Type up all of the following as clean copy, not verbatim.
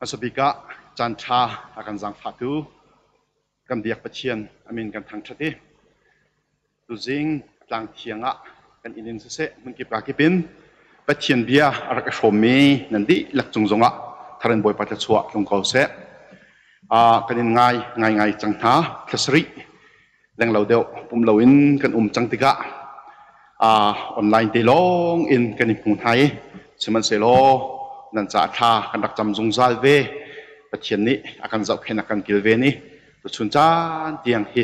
Hmasa bik ah caan ṭha a kan zaangfahtu kan biak Pathian a min kan thangṭhat i tuzing tlang thiang ah kan inn in siseh hmunkip kakip in Pathian bia a rak i hrawmmi nan dihlak cung zongah thar in Bawipa thluachuah tlung ko seh. Kan in ngai ngaingai cang hna. Thla sarih lenglo deuh pum loin kan um cang tikah online te lawng in kan i hmu hna i sihmanhsehlaw nan caah thla kan rak cam zungzal ve. Pathian nih a kan zohkhenh a kan kilven i tuchun caan tiang hi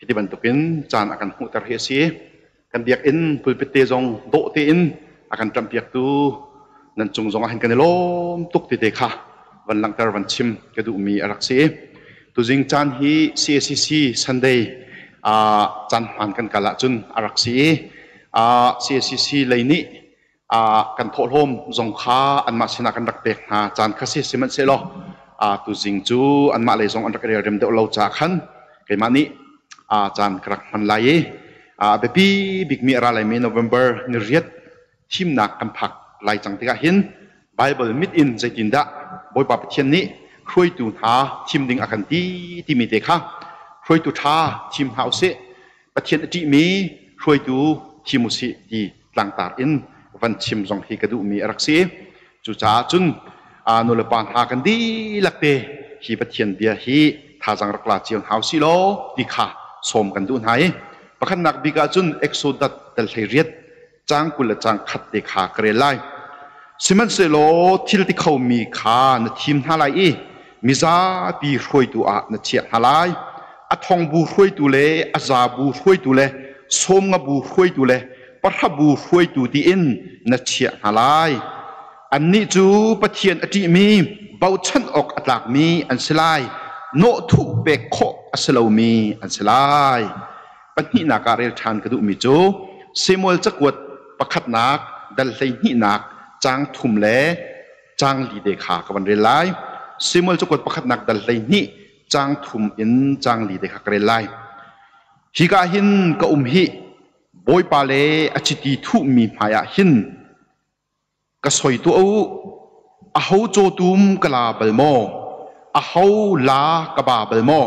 hiti bantukin caan a kan hmuhter hi a si. Kan biakinn pulpit te zong dawh tein a kan ṭamhpiaktu nan cung zong ah hin kan i lawm tuk ti te kha van langhter van chim ka duhmi a rak si. Tuzing caan hi CACC Sunday caan hmaan kan kal ahcun a rak si i CACC lei nih kan thawhlawm zong kha anmah sinah kan rak pek hna caan kha si. Sihmanhsehlaw tuzing cu anmah lei zong an rak i relrem deuh lo caah khan keimah nih caan ka rak hman lai i a biapi bikmi a ra laimi November ni riat thimnak kan phak lai cang tikah hin Bible mit in zeitindah Bawipa Pathian nih hruaitu hna thim ding a kan ti timi te kha hruaitu ṭha thim hna usih, Pathian a ṭihmi hruaitu thim usih ti tlangtar in van chim zong hi ka duhmi a rak si. Cucaah cun nulepa hna kan dihlak te hi Pathian bia hi thazaang rak la cio hna usih law ti kha sawm kan duh hna i pakhatnak bik ah cun Exodus dal 18 caang 20 le caang khat te kha ka rel lai. Sihmanhsehlaw thil ti khomi kha na thim hna lai i mizapi hruaitu ah na chiah hna lai. A thongbu hruaitu le a zabu hruaitu le sawmngabu hruaitu le pahrabu hruaitu tiin na chiah hna lai. Annih cu Pathian a ṭihmi, bochan awk a tlakmi an si lai. Nawhthuh pek khawh a si lomi an si lai. Pahnihnak ah rel ṭhan ka duhmi cu Samuel cakuat pakhatnak dal hleihnihnak caang thum le caang li te kha ka van rel lai. Samuel cakuat pakhatnak dal 12 caang thum in caang li te kha ka rel lai. Hika hin ka um hih, Bawipa le a chiti thuhmi hmaiah hin Ka soi tuah u, aho cawtum ka la bal maw? Aho la ka ba bal maw?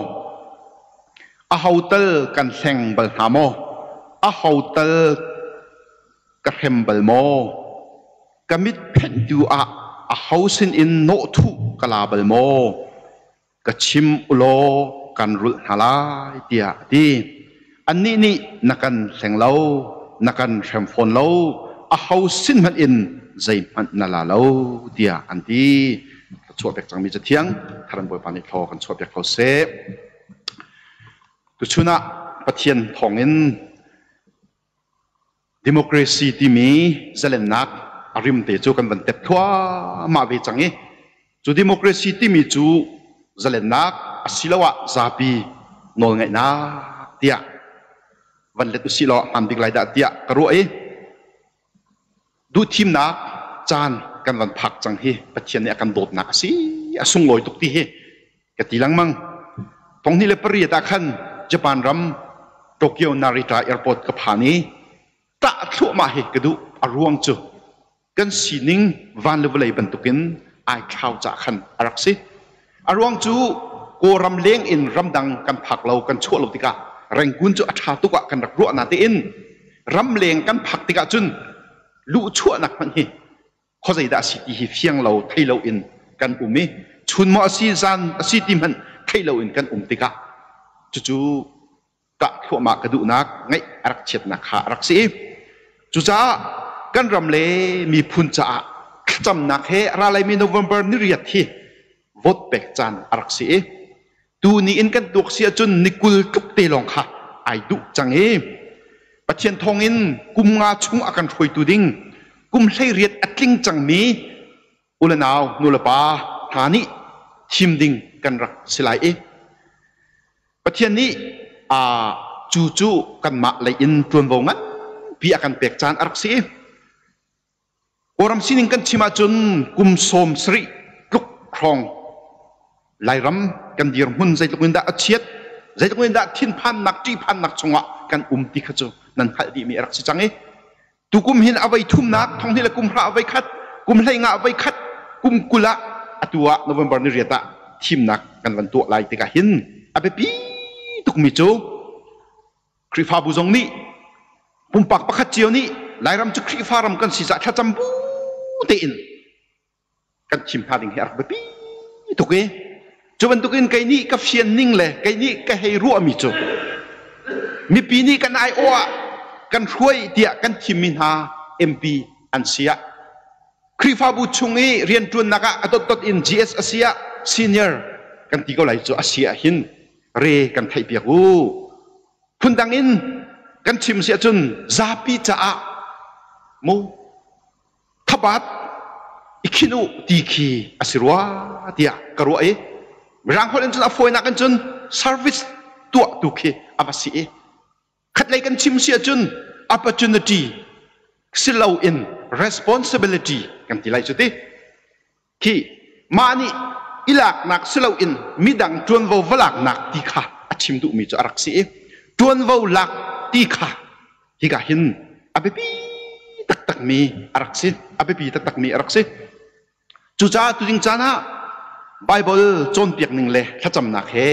Aho tal kan hleng bal hna maw? Aho tal ka hrem bal maw? Ka mit phenhtu ah aho sinin nawhthuh ka la bal maw? Ka chim ulaw kan rulh hna lai, tiah a ti. Annih nih na kan hleng lo, na kan hrem fawn lo, aho sin hmanh in zeihmanh na la lo, tiah an ti. Thluachuah pek cangmi Cathiang, Tharan Bawipa nih thlaw kan chuahpiak ko seh. Tuchun ah Pathian thawngin Democracy timi zalennak a rimte cu kan van tep thluahmah ve cang i cu democracy timi cu zalennak asiloah zapi nawlngeihnak tiah van let usih law hmaan bik lai dah tiah ka ruah i duhthimnak caan kan van phak cang hi Pathian nih a kan dawtnak a si, a sunglawi tuk ti hi ka ti lengmang. 2008 ah khan Japan ram Tokyo Narita Airport ka phan i tah thluahmah hi ka duh. A ruang cu kan sining van le vawlei bantukin ai thlau cah khan a rak si. A ruang cu Kawlram leng in ramdang kan phak lo, kan chuah lo tikah Rangoon cu a ṭha tuk ah kan rak ruah natein ramleng kan phak tikah cun luhchuahnak hmanh hi khuazei dah a si ti hi fiang lo, thei lo in kan um i chun maw a si, zan a si ti hmanh thei lo in kan um tikah cucu kah thluahmah ka duhnak, ngaih a rak chiatnak kha a rak si. Cucaah kan ram le miphun caah thlacamnak he a ra laimi November ni riat hi vote pek caan a rak si i tuni in kan tuak si ahcun ni 20 tluk te lawng kha ai duh cang i Pathian thawngin kum nga chung a kan hruaitu ding kum 18 a tling cangmi u le nau nu le pa hna nih thim ding kan rak si lai i Pathian nih cu cu kanmah lei in ṭuanvo nganpi a kan pek caan a rak si i Kawlram sining kan chim ahcun kum 70 tluk hrawng Lairam kan dirhmun zeitluk in dah a chiat, zeitluk in dah thinphannak, ṭihphannak chungah kan um ti kha cu nan hngalh dihmi a rak si cang i tukum hin a voi thumnak, thonghnih le kum hra a voi khat, kum 15 a voi khat, kum 20 ah atu ah November ni riat ah thimnak kan van tuah lai tikah hin a biapi tukmi cu Khrihfabu zong nih pumpak pakhat cio nih Lairam cu Khrihfa ram kan si caah thlacam bu tein kan thim hna ding hi a rak biapi tuk i cu bantukin kei nih ka fian ning le kei nih ka hei ruahmi cu mipi nih kan aiawh ah kan hruai tiah kan thimmi hna MP an si ah Khrihfabu chung i rianṭuannak ah a dotdot in GS a si ah senior kan ti ko lai cu a si ah hin re kan theihpiak u. Phundang in kan chim si ahcun zapi caah mu thabat i khin u ti khi a si rua tiah ka ruah i Mirang holh in cun a fawinak in cun service tuah tu khi a va si i khatlei kan chim si ahcun opportunity si loin responsibility kan ti lai cu ti. Khi mah nih i laknak si loin midang ṭuanvo va laknak ti kha a chim duhmi cu a rak si i ṭuanvo lak ti kha hika hin a biapi taktakmi a rak si. A biapi taktakmi a rak si. Cucaah tuzing caan ah Baibal cawnpiak ning le thlacamnak he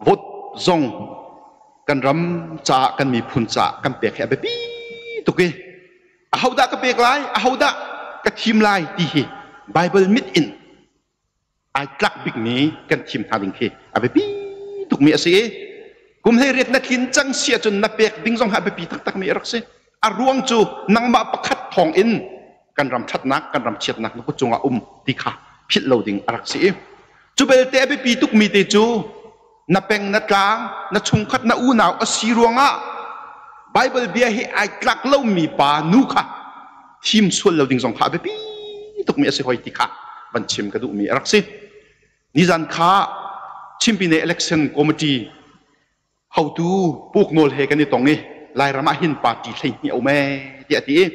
vote zong kan ram caah kan miphun caah kan pek hi a biapi tuk i ahodah ka pek lai, ahodah ka thim lai ti hi Bible mit in ai tlak bikmi kan thim hna ding khi a biapi tukmi a si i kum 18 na tlin cang si ahcun na pek ding zong hi a biapi taktakmi a rak si. A ruang cu nangmah pakhat thawng in kan ram ṭhatnak, kan ram chiatnak na kut cungah um ti kha philh lo ding a rak si i cu belte a biapi tukmi te cu na peng na tlang na chungkhat na unau a si ruangah Bible bia hi ai tlak lomi pa nu kha thim sual lo ding zong kha a biapi tukmi a si hoi ti kha van chim ka duhmi a rak si. Nizan kha Chimpine Election Committee hotu puk nawl he kan i tong i Lairam ah hin party 12 a um ee tiah a ti i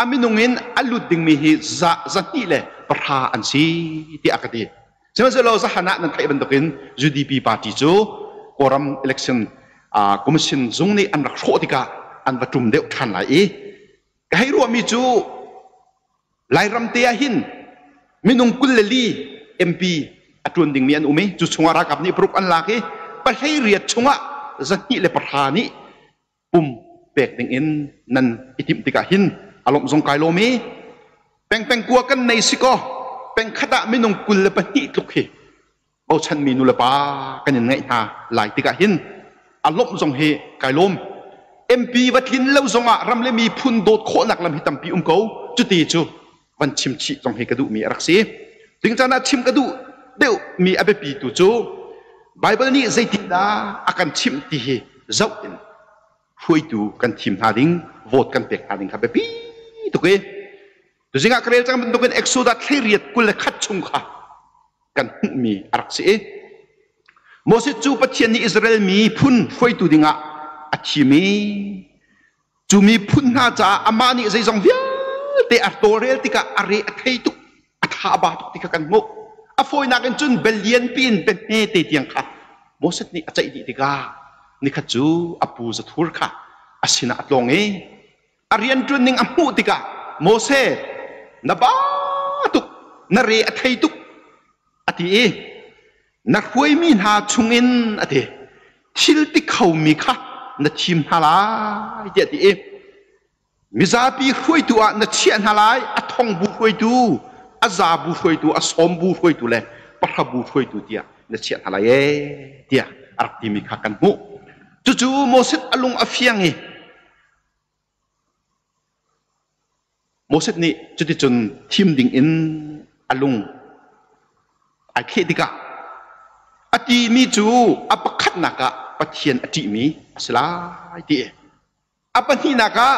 a minung in a lut dingmi hi za 210 an si tiah a ka ti. Sihmanhsehlaw zahan ah nan theih bantukin UDP party cu Kawlram election commission zung nih an rak hrawh tikah an va ṭum deuh ṭhan lai i ka hei ruahmi cu Lairam te ah hin minung 24 MP a ṭuan dingmi an um i cu chungah ralkap nih paruk an lak i 18 chungah 210 nih pum pek dingin nan i timh tikah hin a lawmh zong kai lawm i pengpeng kua kan nei si kaw pengkhat ah minung 22 tluk hi bochanmi nulepa kan in ngeih hna lai tikah hin a lawmh zong hi kai lawm. MP va tlin lo zongah ram le miphun dawt khawhnak lam hi tampi um ko. Cuti cu van chim chih zong hi ka duhmi a rak si. Ding caan ah chim ka duh deuhmi a biapi tu cu Bible nih zeitindah a kan chimh ti hi zoh in hruaitu kan thim hna ding, vote kan pek hna ding kha biapi tuk i tuzing ah ka rel cang bantukin Exodus 38:21 chung kha kan hmuhmi a rak si i Moses cu Pathian nih Israel miphun hruaitu dingah a thim i cu miphun hna caah amah nih zeizong vialte a tawlrel tikah a re a thei tuk, a tha a ba tuk ti kha kan hmuh. A fawinak in cun bia lianpi in bia hmete tiang kha Moses nih a ceih dih tikah nikhat cu a pu Zathur kha a sinah a tlawng i a rianṭuan ning a hmuh tikah Moses na ba tuk, na re a thei tuk a ti i na hruaimi hna chungin a ti thil ti khomi kha na thim hna lai tiah a ti i mizapi hruaitu ah na chiah hna lai, a thong bu hruaitu, a zabu hruaitu, a sawm bu hruaitu le pahra bu hruaitu tiah na chiah hna lai ee tiah a rak timi kha kan hmuh. Cucu Moses a lung a fiang i Moses nih cuticun thim dingin a lung ai thleh tikah a timi cu a pakhatnak ah Pathian a ṭihmi a si lai ti a pahnihnak ah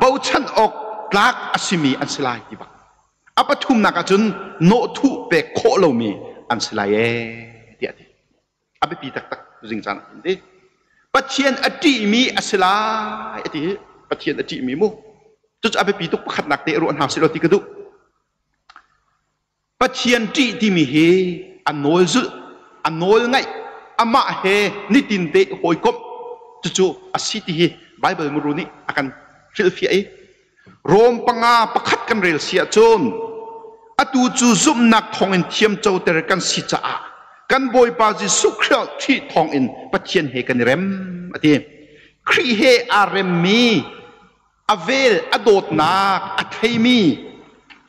bochan awk tlak a simi an si lai ti bak a pathumnak ah cun nawhthuh pek khawh lomi an si lai ee tiah a ti. A biapi taktak zing caan ah ti. Pathian a ṭihmi a si lai a ti. Pathian a ṭihmi mu. Cucu a biapi tuk pakhatnak te ruah hna sih ti ka duh. Pathian ṭih timi hi a nawl zulh, a nawl ngaih, amah he nitin te hawikomh cucu a si ti hi Bible muru nih a kan hrilhfiah i Rom 5:1 kan rel si ahcun. Atu cu zumhnak thawngin thiamcoter kan si caah kan Bawipa Jesuh Khrih thawngin Pathian he kan i rem, a ti. Khrih he aa remmi, a vel a dawtnak a theimi,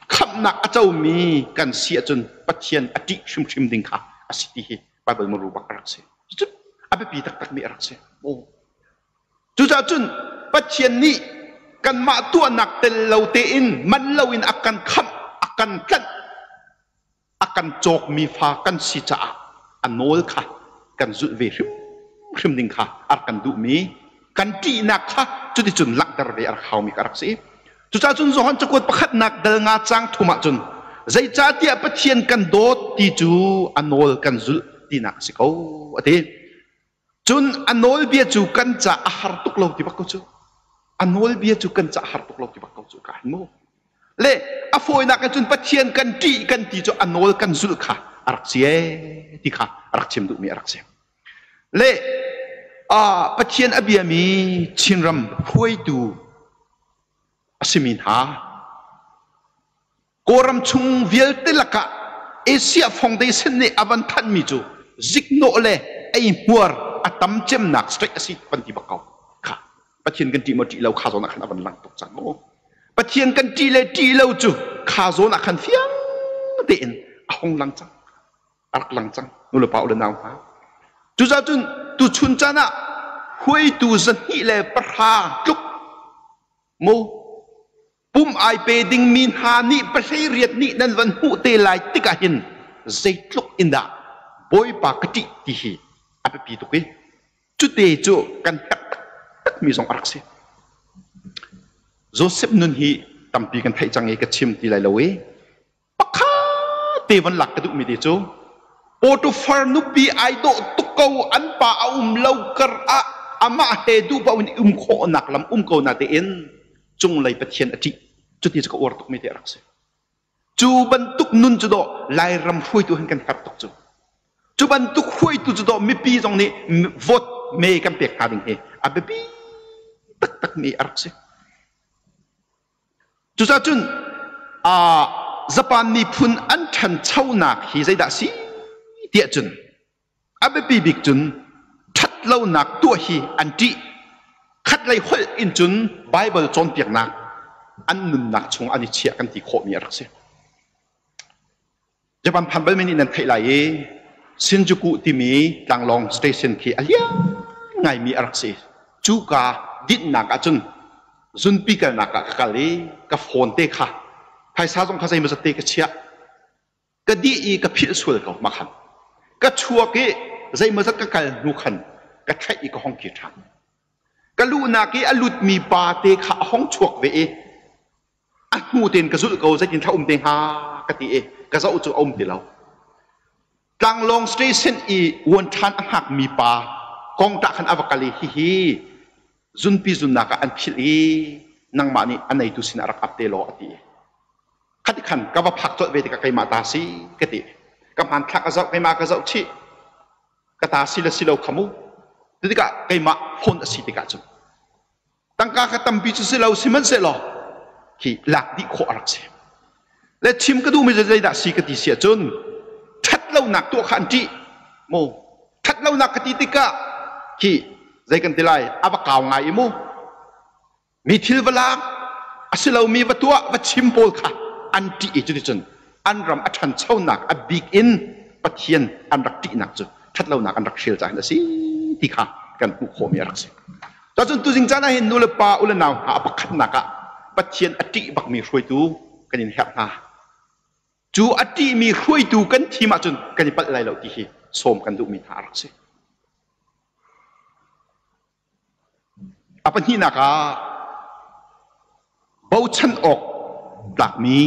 khamhnak a comi kan si ahcun Pathian a ṭih hrimhrim ding kha a si ti hi Baibal muru bak a rak si. Cucu a biapi taktakmi a rak si. Cucaah cun Pathian nih kanmah tuahnak tel lo tein man loin a kan khamh, a kan tlanh, a kan cawkmi fa kan si caah a nawl kha kan zulh ve hrimhrim ding kha a rak kan duhmi kan ṭihnak kha cuticun langhter ve a rak haumi kha a rak si. Cucaah cun Johan cakuat pakhatnak dal nga caang thum ah cun zeicahtiah Pathian kan dawt ti cu a nawl kan zulh tinak a si ko a ti. Cun a nawlbia cu kan ca a har tuk lo ti bak ko cu. A nawlbia cu kan ca a har tuk lo ti bak ko cu ka hin mu. Le a fawinak in cun Pathian kan ṭih kan ti cu a nawl kan zulh kha a rak si ee ti kha a rak chim duhmi a rak si. Le Pathian a biami Chinram hruaitu a simi hna Kawlram chung vialte lakah Asia Foundation nih a van thanhmi cu ziknawh le eihmuar a tam cemnak state a si van ti bak ko. Kha Pathian kan ṭih maw ṭih lo kha zawn ah khan a van lang tuk cang mu. Pathian kan ṭih le ṭih lo cu kha zawn ah khan fiang tein a hung lang cang. A rak lang cang nulepa u le nau hna. Cucaah cun tuchun caan ah hruaitu 210 tluk mu Pum ai pe dingmi hna nih 18 nih nan van hmuh te lai tikah hin zeitluk in dah Bawipa ka ṭih ti hi a biapi tuk i cute cu kan herh taktakmi zong a rak si. Joseph nun hi tampi kan theih cang i ka chim ti lai lo i Pakhat te van lak ka duhmi te cu Potiphar nupi ai dawh tuk ko an pa a um lo kar ah amah he duh paoh in um khawhnak lam um ko na tein cunglei Pathian a ṭih. Cuti cu ka uar tukmi te a rak si. Cu bantuk nun cu dawh Lairam hruaitu hin kan herh tuk cu. Cu bantuk hruaitu cu dawh mipi zong nih vote me kan pek hnga ding hi a biapi taktakmi a rak si. Cucaah cun Japan miphun an ṭhanchonak hi zeidah a si tiah cun a biapi bik cun ṭhatlonak tuah hi an ṭih. Khatlei holh in cun Baibal cawnpiaknak an nunnak chung an i chiah kan ti khawhmi a rak si. Japan phan balmi nih nan theih lai i Shinjuku timi tlanglawng station khi a lian ngaimi a rak si. Cuka dinhnak ahcun zunpi kalnak ah ka kal i ka phone te kha phaisa zong kha zeimawzat te ka chiah. Ka dih i ka philh sual ko mah khan. Ka chuak i zeimawzat ka kal hnu khan ka thlaih i ka hong kir ṭhan. Ka luhnak i a lutmi pa te kha a hong chuak ve i A hnu tein ka zulh ko zeitin thla um te hnga ka ti i ka zoh cu a um ti lo. Tlanglawng station i uan ṭhan a hngakmi pa kong tah khan a va kal i hihi zunpi zunnak ah an philh i nangmah nih a neitu sinah rak ap te law a ti. Khati khan ka va phak colh ve tikah keimah ta si ka ti. Ka hmanthlak a zoh keimah ka zoh chih. Ka ta si le si lo kha mu. Tikah keimah phone a si tikah cun Tangka kha tampi cu si lo sihmanhsehlaw khi lak dih khawh a rak si. Le chim ka duhmi cu zeidah si ka ti si ahcun ṭhatlonak tuah kha an ṭih. Mu ṭhatlonak ka ti tikah khi zei kan ti lai a va kau ngai i mu mi thil va lak a si lomi va tuah va chim pawl kha an ṭih i cuticun an ram a ṭhanchonak a bik in Pathian an rak ṭihnak cu ṭhatlonak an rak hrial caah hin a si ti kha kan hmuh khawhmi a rak si. Cun tuzing caan ah hin nu le pa u le nau hna a pakhatnak ah Pathian a ṭih bakmi hruaitu kan in herh hna. Cu a ṭihmi hruaitu kan thim ahcun kan i palh lai lo ti hi sawm kan duhmi hna a rak si. A pahnihnak ah bochan awk tlakmi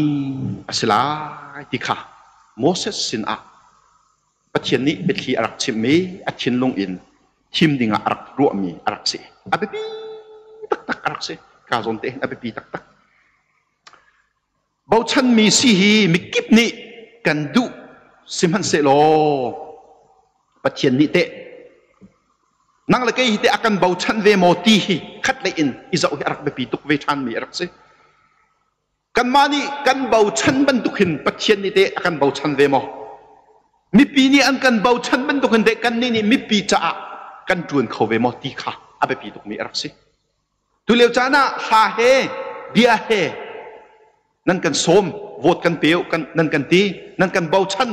a si lai ti kha Moses sinah Pathian nih biathli a rak chimhmi a thinlung in thim dingah a rak ruahmi a rak si. A biapi taktak a rak si. Ka zawn te hin a biapi taktak. Bochanmi si hi mikip nih kan duh sihmanhsehlaw Pathian nih teh nang le kei hi teh a kan bochan ve maw ti hi khat lei in i zoh hi a rak biapi tuk ve ṭhanmi a rak si. Kanmah nih kan bochan bantuk hin Pathian nih teh a kan bochan ve maw? Mipi nih an kan bochan bantuk hin teh kannih nih mipi caah kan ṭuan kho ve maw ti kha a biapi tukmi a rak si. Tulio caan ah hla he bia he nan kan sawm, vote kan pe kan nan kan ti, nan kan bochan.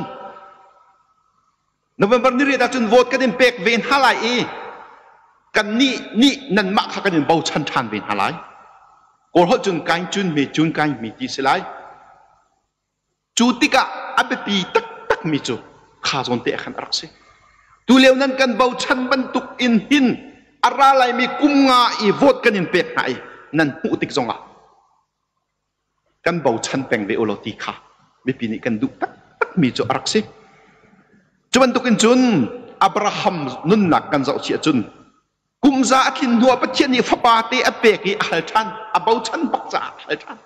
November ni riat ahcun vote kan in pek ve hna lai i kannih nih nanmah kha kan in bochan ṭhan ve hna lai. Kawl holh cun kain cun mi cun kain mi ti si lai. Cu tikah a biapi taktakmi cu kha zawn te ah khan a rak si. Tulio nan kan bochan bantuk in hin a ra laimi kum nga i vote kan in pek hna i nan hmuh tik zongah kan bochan peng ve ulaw ti kha mipi nih kan duh taktakmi cu a rak si. Cu bantukin cun Abraham nunnak kan zoh chih ahcun Kum za a tlin hnuah Pathian nih fapa te a pek i a hal ṭhan, a bochan bak caah a hal ṭhan.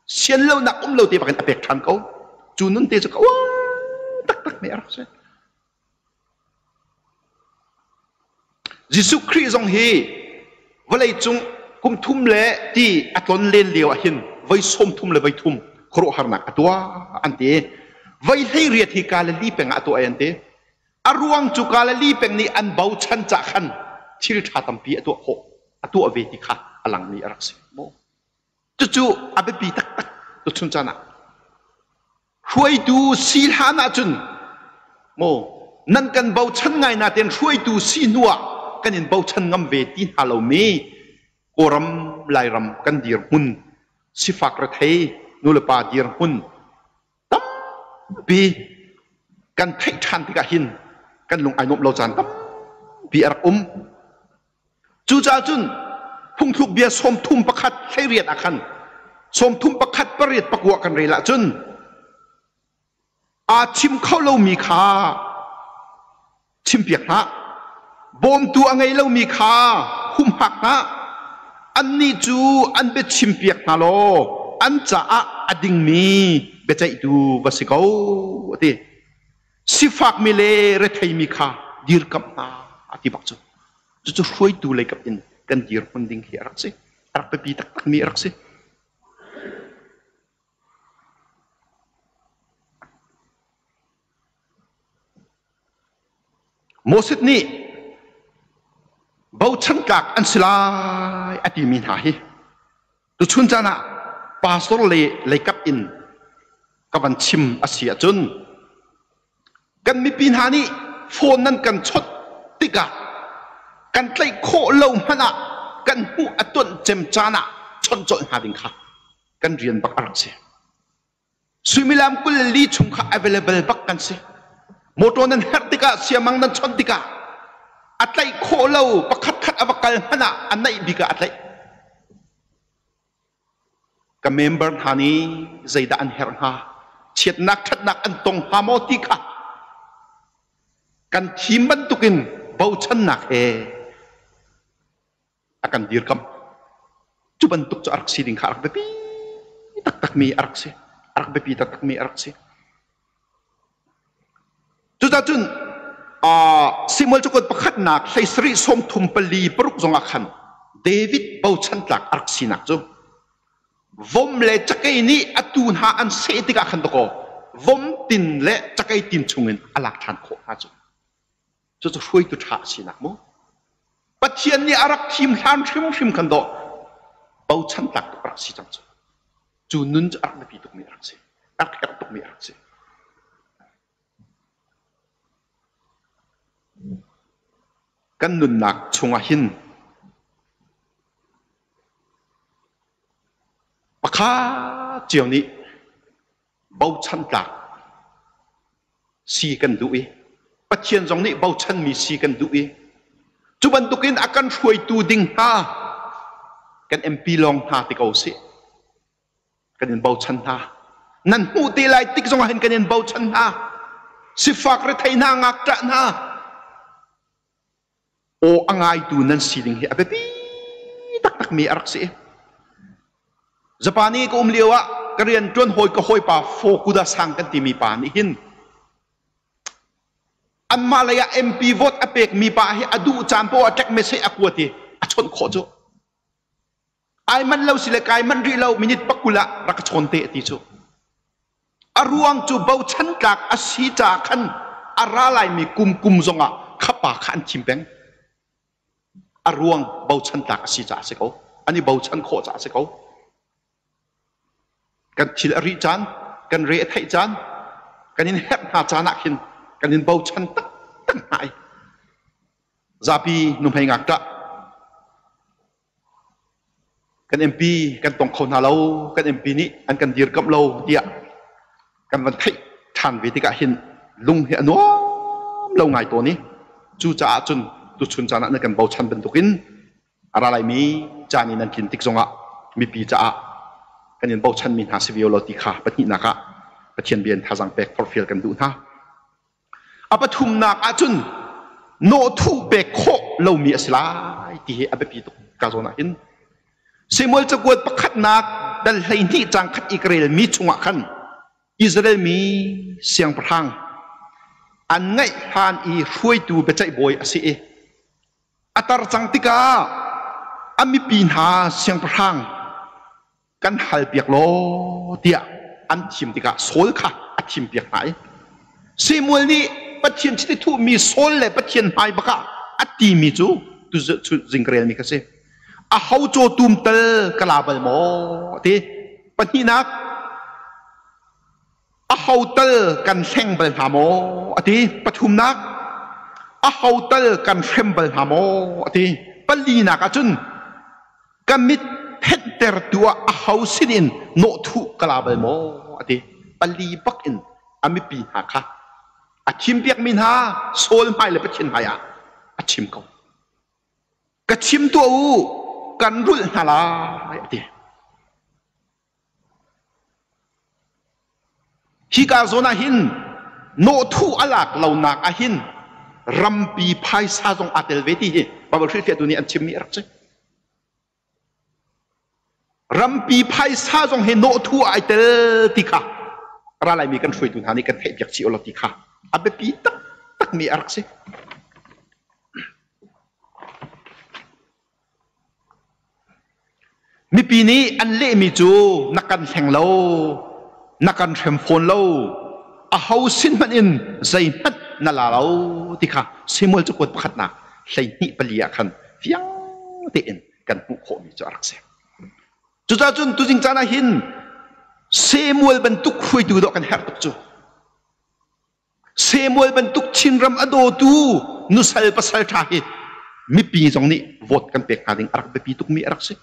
Sian lonak um lo te bakin a pek ṭhan ko. Cu nun te cu ka uar taktak mi a rak si. Jesuh Khrih zong hi vawlei cung kum thum le ti a tlon len lio ah hin voi 33 le voi thum khuaruahharnak a tuah an ti. Voi 18 hi Galilee peng ah a tuah ai an ti. A ruang cu Galilee peng nih an bochan cah khan thil ṭha tampi a tuah khawh, a tuah ve ti kha a langmi a rak si. Cucu a biapi taktak tuchun caan ah. Hruaitu si hlan ahcun maw nan kan bochan ngai natein hruaitu si hnu ah kan in bochan ngam ve ti hna lomi Kawlram Lairam kan dirhmun sifak rethei nulepa dirhmun tampi kan theih ṭhan tikah hin kan lung ai nuamh lo caan tampi a rak um. Cucaah cun phungthluk bia 31 18 ah khan 31 pariat pakua kan rel ahcun aa chim kho lomi kha Chimpiak hlah. Bawmtu a ngei lomi kha humhak hlah. Annih cu an bia chimpiak hna law an caah a dingmi biaceihtu va si ko, a ti. Sifakmi le retheimi kha dirkamh hna, a ti bak cu. Cucu hruaitu leikap in kan dirhmun ding hi a rak si. A rak biapi taktakmi a rak si. Moses nih bochan tlak an si lai a timi hna hi tuchun caan ah pastor le leikap in ka van chim a si ahcun kan mipi hna nih phone nan kan chawt tikah kan tlaih khawh lo hmanh ah kan hmuh a tuanh cem caan ah chawnh colh hna ding kha kan rian bak a rak si. Suimilam 24 chung kha available bak kan si. Motor nan herh tikah siamang nan chawnh tikah a tlaih khawh lo pakhat khat a va kal hmanh ah a naih bik ah a tlaih. Ka member hna nih zeidah an herh hnga? Chiatnak ṭhatnak an tong hnga maw ti kha kan thim bantukin bochannak he a kan dirkamh. Cu bantuk cu a rak si ding kha a rak biapi taktakmi a rak si. A rak biapi taktakmi a rak si. Cucaah cun Samuel cakuat pakhatnak 17 34 paruk zongah khan David bochan tlak a rak sinak cu vom le cakei nih a tuu hna an seh tikah khan dakaw vom tin le cakei tin chungin a lak ṭhan khawh hna cu. Cucu hruaitu ṭha a sinak mu. Pathian nih a rak thim hlan hrimhrim khan dawh bochan tlak tuk a rak si cang cu. Cu nun cu a rak biapi tukmi a rak si. A rak herh tukmi a rak si. Kan nunnak chungah hin pakhat cio nih bochan tlak si kan duh i Pathian zong nih bochanmi si kan duh i cu bantukin a kan hruaitu ding hna kan MP lawng hna ti ko sih kan in bochan hna nan hmuh te lai tik zongah hin kan in bochan hna sifak rethei hna ngakṭah hna Aw a ngaitu nan si ding hi a biapi taktakmi a rak si. Japan i ka um lio ah ka rian ṭuan hawi ka hawipa Fokuda Sang kan timi pa nih hin anmah lei ah MP vote a pekmi pa hi a duh caan poah ah text message a kuat i a chawnh khawh cu. Ai manh lo si le kai manh rih lo minute pakul ah rak ka chawn te a ti cu. A ruang cu bochan tlak a si caah khan a ra laimi kum kum zongah kha pa kha an thim peng. A ruang bochan tlak a si caah a si ko. An i bochan khawh caah a si ko. Kan thil a rih caan, kan re a theih caan, kan in herh hna caan ah khin kan in bochan taktak hna i zapi nuhmei ngakṭah kan MP kan tong kho hna lo, kan MP nih an kan dirkamh lo tiah kan van theih ṭhan ve tikah hin lung hi a nuam lo ngai tawn i cucaah cun tuchun caan ah na kan bochan bantukin a ra laimi caan i nan tlin tik zongah mipi caah kan in bochanmi hna si ve law ti kha pahnihnak ah Pathian bia in thazaang pek forhfial kan duh hna. A pathumnak ahcun nawhthuh pek khawh lomi a si lai ti hi a biapi tuk ka zawn ah hin. Samuel cakuat pakhatnak dal 12 caang khat i ka relmi chungah khan Israel mi siangpahrang an ngaih hlan i hruaitu biaceih bawi a si i a tar cang tikah a mipi hna siangpahrang kan halpiak law tiah an thim tikah Saul kha a thimpiak hna i Samuel nih Pathian chiti thuhmi Saul le Pathian hmai bak ah a timi cu tu zing ka relmi kha si. Aho cawtum tal ka la bal maw ti. Pahnihnak aho tal kan hleng bal hna maw a ti. Pathumnak aho tal kan hrem bal hna maw a ti. Palinak ahcun ka mit phenhtertu ah aho sinin nawhthuh ka la bal maw a ti. Pali bak in a mipi hna kha a thimpiakmi hna Saul hmai le Pathian hmai ah a chim ko. Ka chim tuah u, kan rulh hna lai a ti. Hika zawn ah hin nawhthuh a lak lonak ah hin rampi phaisa zong aa tel ve ti hi Bible hrilhfiahtu nih an chimmi a rak si. Rampi phaisa zong hi nawhthuh ai tel ti kha ra laimi kan hruaitu hna nih kan theihpiak chih ulaw ti kha a biapi taktakmi a rak si. Mipi nih an lehmi cu na kan hleng lo, na kan hrem fawn lo, aho sin hmanh in zeihmanh na la lo ti kha Samuel cakuat pakhatnak 12 4 ah khan fiang tein kan hmuh khawhmi cu a rak si. Cucaah cun tuzing caan ah hin Samuel bantuk hruaitu dawh kan herh tuk cu. Samuel bantuk Chinram a dawtu nusal pasal ṭha hi mipi zong nih vote kan pek hna ding a rak biapi tukmi a rak si.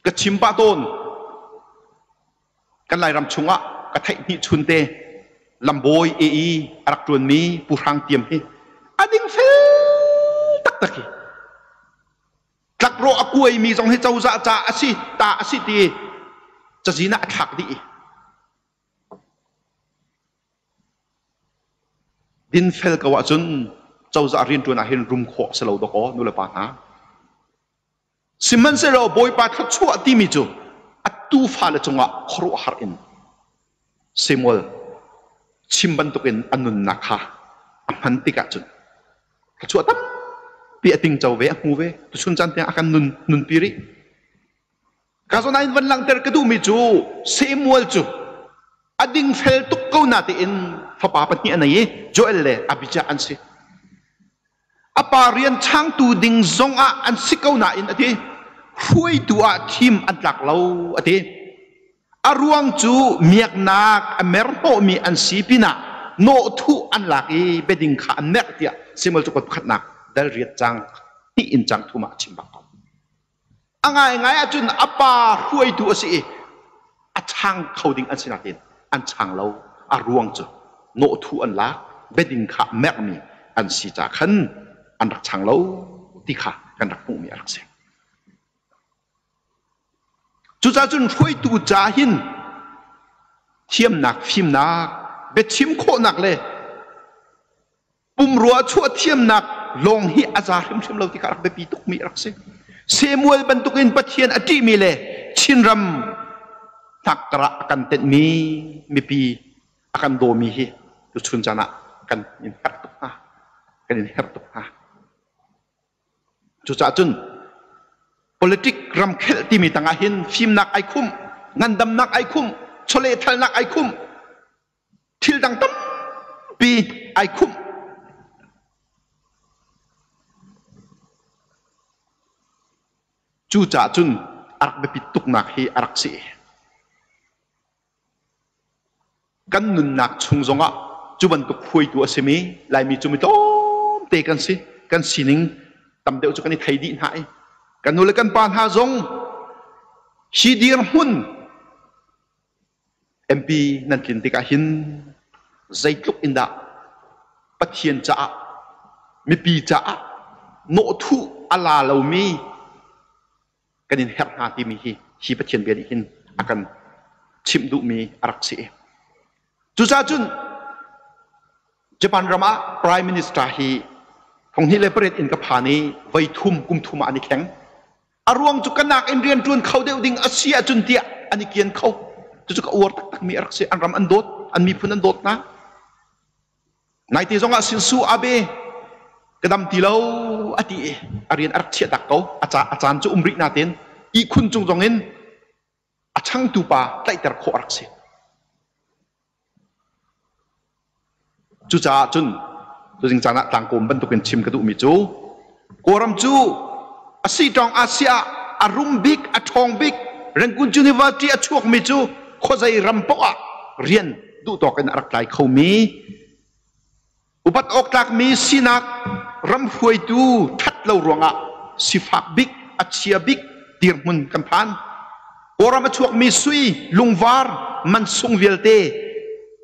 Ka chim pah tawn. Kan Lairam chungah ka theih hnih chun te lambawi AE a rak ṭuanmi Pu Hrang Tiam hi a ding fel taktak hi. Tlakrawh a kuaimi zong hi cozah ca a si, ta a si ti cazin ah a thlak dih i Dinfel ko ahcun cozah rianṭuan ah hin rum khawh a si lo dawkaw nulepa hna. Sihmanhsehlaw Bawipa thluachuah timi cu a tuufale cungah khuaruahhar in Samuel chim bantukin a nunnak kha a hman tikah cun thluachuah tampi a tingco ve, a hmu ve. Tuchun caan tiang a kan nun nunpi rih. Ka zawn ah in van langhter ka duhmi cu Samuel cu a dingfel tuk ko natein fapa pahnih a nei i Joel le Abijah an si. A pa rian changtu ding zong ah an si ko nain a ti. Hruaitu ah thim an tlak lo a ti. A ruang cu miaknak a merhnawhmi an si pinah nawhthuh an lak i biading kha an merh tiah Samuel cu pakhatnak dal riat cang hnih in cang thum ah a chim bak ko. A ngaingai ahcun a pa hruaitu a si i a chang kho ding an si nain an chang lo. A ruang cu nawhthu an lak, biading kha merhmi an si ca khan an rak chang lo ti kha kan rak hmuhmi a rak si. Cucaah cun hruaitu ca hin thiamnak, fimnak, biachim khawhnak le Pumrua chuah thiamnak lawng hi a za hrimhrim lo ti kha rak biapi tukmi a rak si. Samuel bantukin Pathian a ṭihmi le Chinram hnakkar ah a kan tenhmi mipi a kan dawmi hi tuchun caan ah kan in herh tuk hna. Kan in herh tuk hna. Cucaah cun Politic ramkhel timi tangah hin fimnak ai khumh, ngandamnak ai khumh, chawlehthalnak ai khumh, thil dang tampi ai khumh. Cucaah cun a rak biapit tuknak hi a rak si. Kan nunnak chung zongah cu bantuk hruaitu a simi Laimi cu mi tlawmte kan si. Kan sining tam deuh cu kan i thei dih hna i kan nu le kan pa hna zong hi dirhmun MP nan tlin tikah hin zeitluk in dah Pathian caah mipi caah nawhthuh a la lomi kan in herh hna timi hi hi Pathian bia nih hin a kan chimh duhmi a rak si. Cucaah cun Japan ram ah Prime Minister hi 2008 in ka phan i voi thum kum thum ah an i thleng. A ruang cu kanak in rian ṭuan kho deuh ding a si ahcun tiah an i kian kho. Cucu ka uar taktakmi a rak si. An ram an dawt, an miphun an dawt hna. Naite zongah Sinsu Abe ka dam ti lo a ti i a rian a rak chiah tak ko. A caan cu um rih nain ihkhun cung zongin a changtu pa tlaihter khawh a rak si. Cucaah cun tuzing caan ah tlangkawm bantukin chim ka duhmi cu Kawlram cu a siṭawng Asia ah a rum bik, a ṭhawng bik, Rangoon University a chuakmi cu khuazei ram paoh ah rian duhtawk in a rak tlai khomi Upat awk tlakmi sinak ram hruaitu ṭhat lo ruangah sifak bik, a chia bik dirhmun kan phan. Kawlram a chuakmi sui, lungvar, mansung vialte,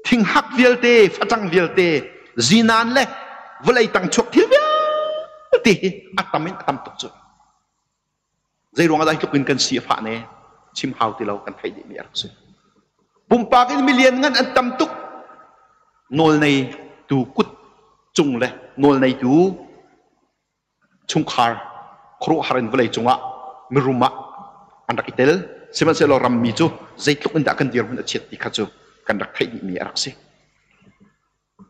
thinghak vialte, facang vialte, zinan le vawlei tang chuak thil vialte hi a tam in a tam tuk cu. Zeiruang ah dah hi tluk in kan si a fah ne? Chim hau ti lo kan theih dihmi a rak si. Pumpak in milian ngan an tam tuk. Nawlneitu kut cung le nawlneitu chungkhar khuaruahhar in vawlei cungah mirum ah an rak i tel. Sihmanhsehlaw rammi cu zeitluk in dah kan dirhmun a chiat ti kha cu kan rak theih dihmi a rak si.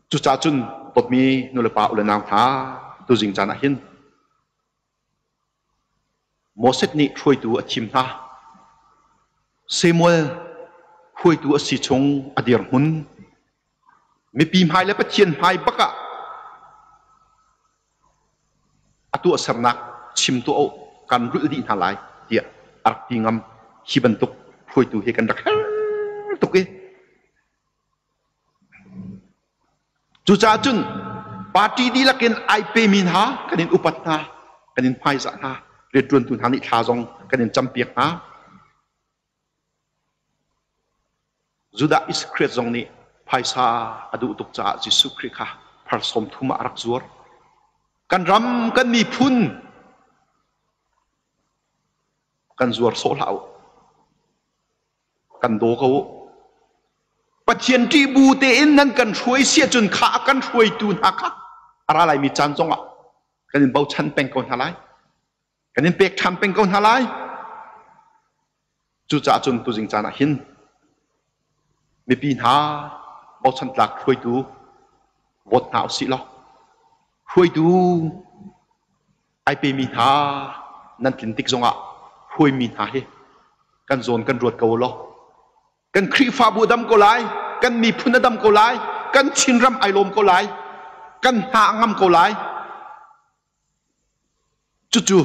Cucaah cun dawtmi nulepa u le nau hna tuzing caan ah hin Moses nih hruaitu a thim hna. Samuel hruaitu a si chung a dirhmun. Mipi hmai le Pathian hmai bak ah a tuahsernak chim tuah u, kan rulh dih hna lai tiah a rak ti ngam. Hi bantuk hruaitu hi kan rak herh tuk i Cucaah cun party dihlak in ai pemi hna kan in upat hna, kan in hmaizah hna, rianṭuantu hna nih thla zong kan in campiak hna. Judah Iskariot zong nih phaisa a duh tuk caah Jesuh Khrih kha phar 30 ah a rak zuar. Kan ram, kan miphun kan zuar sawh hlah u. Kan daw ko u. Pathian ṭih bu tein nan kan hruai si ahcun kha a kan hruaitu hna kha a ra laimi caan zongah kan in bochan peng ko hna lai. Kan in pek ṭhan peng ko hna lai. Cucaah cun tuzing caan ah hin mipi hna bochan tlak hruaitu vote hna usih law hruaitu ai pemi hna nan tlin tik zongah hruaimi hna hi kan zawn kan ruat ko law kan Khrihfabu a dam ko lai kan miphun a dam ko lai kan Chinram ai lawm ko lai kan hna a ngam ko lai cucu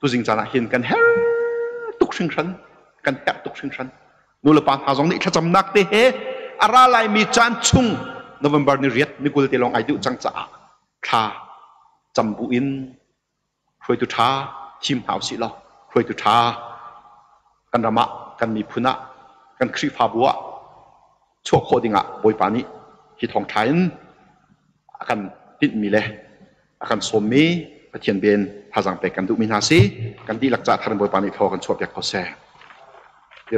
tuzing caan ah hin kan herh tuk hringhran kan herh tuk hringhran nulepa hna zong nih thlacamnak te he a ra laimi caan chung November ni riat ni 20 te lawng ai duh cang caah thla cam bu in hruaitu ṭha thim hna usih law hruaitu ṭha kan ram ah kan miphun ah kan Khrihfabu ah chuah khawh dingah Bawipa nih hi thawngṭha in a kan tinhmi le a kan sawmmi Pathian bia in thazaang pek kan duhmi hna si kan dihlak caah thar in Bawipa nih thaw kan chuahpiak ko seh.